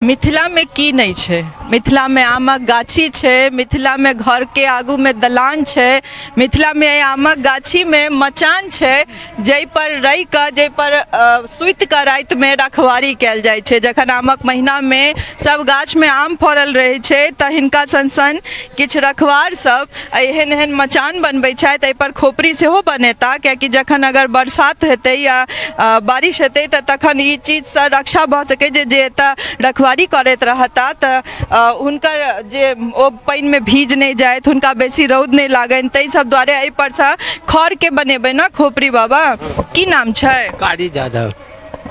मिथिलामे की नहि छै? मिथिलामे आमक गाछी छै, मिथिलामे घरके आगूमे दलान छै, मिथिलामे एहि आमक गाछीमे मचान छै, जाहिपर रहि कऽ, जाहिपर सुति कऽ रातिमे रखवारी कयल जाइ छै। जखन आमक महीनामे सब गाछमे आम फड़ल रहै छै तऽ हिनका सन सन किछु रखवार सब एहन एहन मचान बनबै छथि। एहिपर खोपड़ी सेहो बनेता, कियाकि जखन अगर बरसात हेतै या बारिश हेतै तऽ तखन ई चीजसँ रक्षा भऽ सकै जे जे एतऽ रखवारी करैत रहता तऽ हुनकर जे ओ पानिमे भीज नहि जाथि, हुनका बेसी रौद नहि लागनि, ताहि सब दुआरे एहिपर सँ खरके बनेबै ने खोपड़ी। बाबा, की नाम छै? कारी जाधव।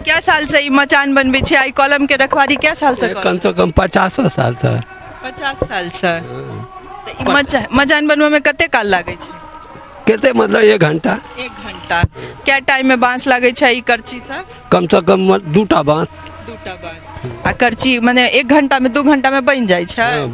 कै सालसँ ई मचान बनबै छियै? एहि कलमके रखवारी कै सालसँ? कम से कम 50 सालसँ। 50 सालसँ। तऽ ई मचान बनबैमे कते काल लागै छै? कते मतलब 1 घंटा। 1 घंटा। कै टाइम में बांस लागै छै ई करची सब? कम से कम 2टा बांस। 2टा बांस आ करची, माने 1 घंटा में 2 घंटा में बनि जाइ छै? हँ,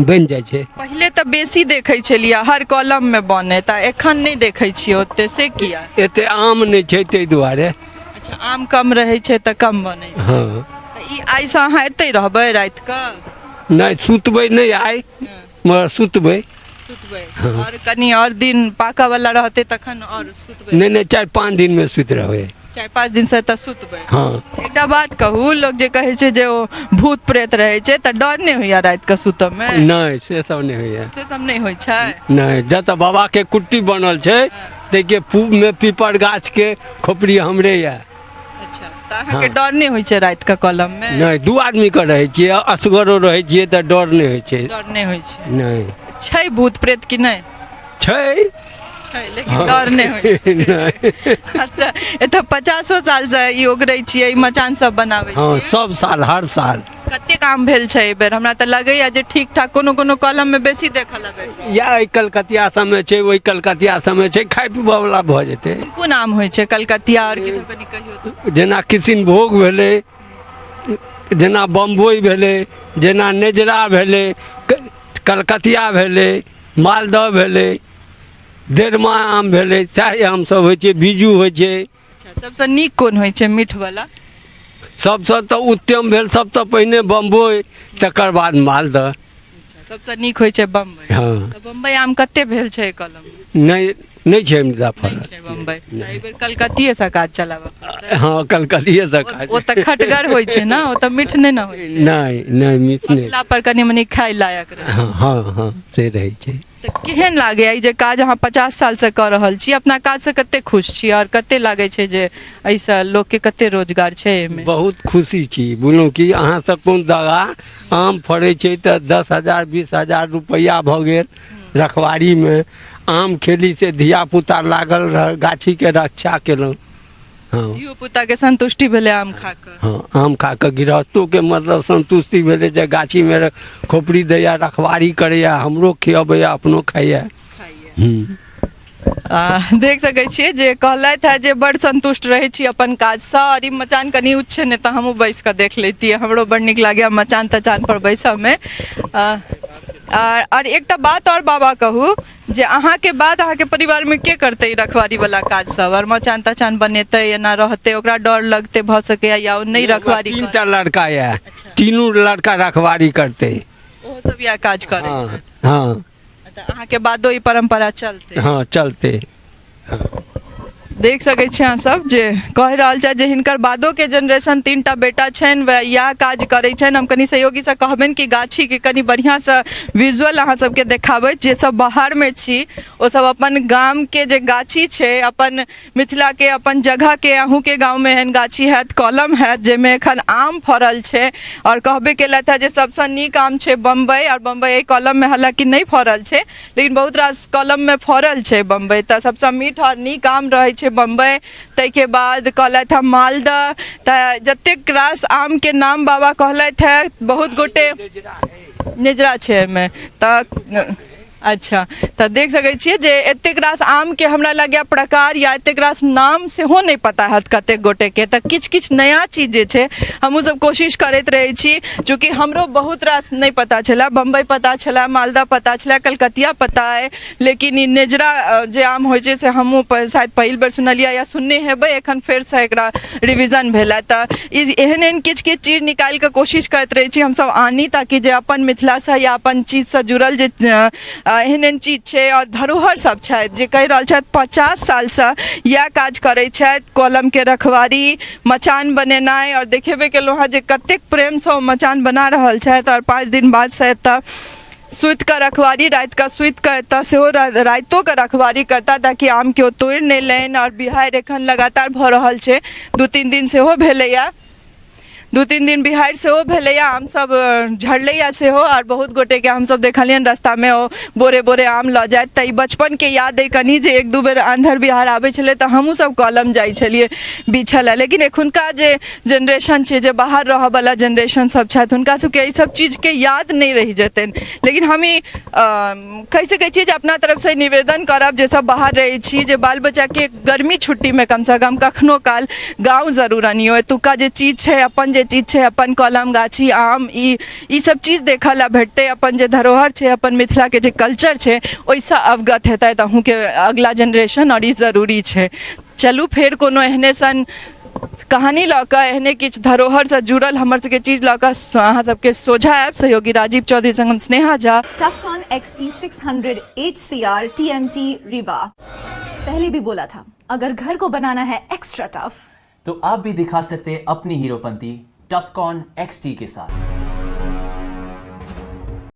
बनि जाइ छै। पहिले तऽ बेसी देखै छलियै हर कलम में बने, तऽ एखन नहि देखै छियै ओते, से किया? एते आम नहि छै ताहि दुआरे। अच्छा, आम कम रहै छै तऽ कम बनै छै। हँ। तऽ ई आइसँ अहाँ एतै रहबै राति कऽ? नहि, सुतबै नहि आइ, मगर सुतबै। सुतबै और कनि और दिन पाकऽ वाला रहतै तखन और सुतबै? नहि नहि, 4-5 दिन मे सुति रहबै। 4-5 दिन से तऽ सुतबै? हँ। एकटा बात कहू, लोक जे कहै छै जे ओ भूत प्रेत रहै छै, तऽ डर नहि होइया राति कऽ सुतऽ मे? नहि, से सब नहि होइया। से सब नहि होइ छै? नहि, जतऽ बाबा के कुट्टी बनल छै ताहिके पूब मे पीपर गाछ के खोपड़ी हमरे यऽ। अच्छा, तऽ अहाँके डर नहि होइ छै राति कऽ कलम मे? नहि, 2 आदमी के रहै छियै, असगरो रहै छियै तऽ डर नहि होइ छै। डर नहि होइ छै? नहि। छै भूत प्रेत कि नहि? छै। छै, लेकिन डर नहि होइ छै। नहि। अच्छा, एतऽ 50 साल से ई ओगरै छियै, ई मचान सब बनाबै हँ, छियै? सब साल, हर साल। कतेक आम भेल छै एहि बेर? हमरा तऽ लगैया जे ठीक ठाक, कोनो कोनो कलम मे बेसी देखऽ लगै। या एहि कलकतिया सबमे छै, ओहि कलकतिया सबमे छै, खाय पीबऽ वला भऽ जेतै। कोन आम होइ छै कलकतिया आओर की सब, कनि कहियौ तऽ? जेना किशनभोग भेलै, जेना बम्बई भेलै, जेना नेजरा भेलै, कलकतिया भेलै, मालदह भेलै, डेरमा आम भेलै, सएह आम सब होइ छै, बीजू होइ छै। अच्छा, सबसँ नीक कोन होइ छै मीठ वाला? सबसँ तऽ उत्तम भेल सबसँ पहिने बम्बई, तकर बाद मालदह। अच्छा, सबसँ नीक होइ छै बम्बई? हँ। तऽ बम्बई आम कते भेल छै कलम? नहि, नहि छै मुदा नहि फड़ल। छै बम्बई? तऽ एहि बेर कलकतिये सँ काज चलाबऽ पड़तै। हँ, कलकतिये सँ काज। ओ तऽ खटगर होइ छै ने, ओ तऽ मीठ नहि ने होइ छै? नहि नहि, मीठ नहि। पकला पर कनि मनि खाय लायक रहै। हँ हँ हँ, से रहै छै। तऽ केहन लागैए ई जे काज अहाँ 50 सालसँ कऽ रहल छी? अपना काजसँ कते खुश छी आओर कते लागै छै जे एहिसँ लोकके कते रोजगार छै एहिमे? बहुत खुशी छी। बुझलहुँ कि अहाँसँ कोन दगा, आम फड़ै छै तऽ 10,000 20,000 रुपैआ भऽ गेल रखवारीमे। आम खेली से धियापुता लागल रहल, गाछीके रक्षा केलहुँ। हँ। धियो पुताके संतुष्टि भेलै आम खा कऽ? हँ, आम खा कऽ गृहस्थोके मतलब संतुष्टि भेलै जे गाछीमे खोपड़ी दैया, रखवारी करैया, हमरो खियबैया, अपनो खाइया। हूँ। देख सकै छियै जे कहलथि हे जे बड़ संतुष्ट रहै छी अपन काजसँ। आओर ई मचान कनि ऊँच छै, नहि तऽ हमहूँ बैस कऽ देख लैतियै, हमरो बड़ नीक लागैए मचान तचान पर बैसऽमे। आओर एकटा बात आओर बाबा कहू जे अहाँके बाद अहाँके परिवारमे के करतै ई रखवारी वाला काज सब आओर मचान तचान बनेतै, एना रहतै, ओकरा डर लगतै भऽ सकैए या ओ नहि रखवारी 3टा लड़का यऽ, 3 लड़का रखवारी करतै। ओहो सब इएह काज करै हँ, छथि? हँ। तऽ अहाँके बादो ई परम्परा चलतै? हँ, चलतै। देख सकै छी अहाँ सब जे कहि रहल छथि जे हिनकर बादोके जेनरेशन, 3टा बेटा छनि, वएह इएह काज करै छनि। हम कनि सहयोगीसँ कहबनि कि गाछीके कनि बढ़िआँसँ विजुअल अहाँ सबके देखाबै। जे सब बाहरमे छी ओ सब अपन गामके जे गाछी छै, अपन मिथिलाके अपन जगहके, अहूँके गाँवमे एहन गाछी हैत, कलम हैत जाहिमे एखन आम फड़ल छै। आओर कहबे केलथि हँ जे सबसँ नीक आम छै बम्बई, आओर बम्बई एहि कलममे हालाँकि नहि फड़ल छै, लेकिन बहुत रास कलममे फड़ल छै बम्बई। तऽ सबसँ मीठ आओर नीक आम रहै छै बम्बई, ताहिके बाद कहलथि हँ मालदह। तऽ जतेक रास आमके नाम बाबा कहलथि हँ, बहुत गोटे नेजरा छै एहिमे। तऽ अच्छा, तऽ देख सकै छियै जे एतेक रास आमके हमरा लगैए प्रकार या एतेक रास नाम सेहो नहि पता हैत कतेक गोटेके। तऽ किछु किछु नया चीज जे छै हमहूँ सब कोशिश करैत रहै छी, चूँकि हमरो बहुत रास नहि पता छलए। बम्बई पता छलए, मालदह पता छलए, कलकतिया पता अइ, लेकिन ई नेजरा जे आम होइ छै से हमहूँ शायद पहिल बेर सुनलियै या सुनने हेबै, एखन फेरसँ एकरा रिविजन भेलए। तऽ ई एहन एहन किछु किछु चीज निकालि कऽ कोशिश करैत रहै छी हमसभ आनी, ताकि जे अपन मिथिलासँ या अपन चीजसँ जुड़ल जे एहन एहन चीज छै आओर धरोहर सब छथि, जे कहि रहल छथि 50 सालसँ इएह काज करै छथि, कलमके रखवारी, मचान बनेनाइ। आओर देखेबे केलहुँ हँ जे कतेक प्रेमसँ ओ मचान बना रहल छथि आओर 5 दिन बादसँ एतऽ सुति कऽ रखवारी, राति कऽ सुति कऽ एतऽ सेहो रातिओ कऽ रखवारी करता, ताकि आम केओ तोड़ि नहि लनि। आओर बिहाड़ि एखन लगातार भऽ रहल छै, 2-3 दिन सेहो भेलैए, 2-3 दिन बिहाड़ि सेहो भेलैए, आम सब झड़लैए सेहो। आओर बहुत गोटेके हमसब देखलियनि रस्तामे ओ बोरे बोरे आम लऽ जाइत। तऽ ई बचपनके याद अइ कनि जे 1-2 बेर आन्धर बिहार आबै छलै तऽ हमहूँ सब कलम जाइ छलियै बिछऽ लए। लेकिन एखुनका जे जेनरेशन छै, जे बाहर रहऽवला जेनरेशन सब छथि, हुनका सबके एहि सब चीजके याद नहि रहि जेतनि। लेकिन हम ई कहि सकै छी जे अपना तरफसँ निवेदन करब जे सब बाहर रहै छी जे बाल बच्चाके गर्मी छुट्टीमे कमसँ कम कखनो काल गाँव जरूर अनियौ। एतुक्का जे चीज छै, अपन जे चीज छै, अपन कलम गाछी आम, ई सब चीज देखऽ लए भेटतै। अपन जे धरोहर छै, अपन मिथिलाके जे कल्चर छै, ओहिसँ अवगत हेतै अहूँके अगला जेनरेशन, आओर ई जरूरी छै। चलू फेर कोनो एहने सन कहानी लऽ कऽ, एहने किछु धरोहरसँ जुड़ल हमर सबके चीज लऽ कऽ अहाँ सबके सोझा आयब। सहयोगी राजीव चौधरी संग हम Sneha Jha. Tufcon XT600 HCR TMT Rewa। पहले भी बोला था, अगर घर को बनाना है एक्स्ट्रा टफ तो आप भी दिखा सकते हैं अपनी हीरोपंती टफकॉन XT के साथ।